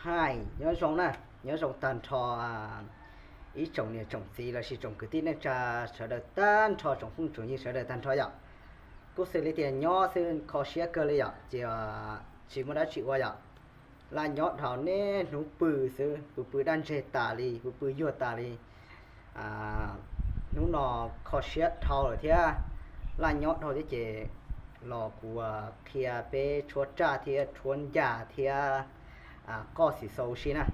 Hais nyob zoo na, nyob zoo tag nrho ib tsoom niam tsoom txiv lossis tsoom kwv tij neej tsa sawv daws tag nrho, tsoom phooj tsoom ywg sawv daws tag nrho yom. Kuj xws li tias nyob xwb kho siab kawg li yom, ces tsis muaj dab tsi ua yom. Laj nyob dhau niaj hnub pw xwb, pw pw dab ntseg tas li, pw pw yuag tas li. Hnub no kho siab dhau lawm thiab, laj nyob dhau thiab ces los kuv qhia peb tshuab raj thiab tshuab ncas thiab qoj xim xaus ua si na.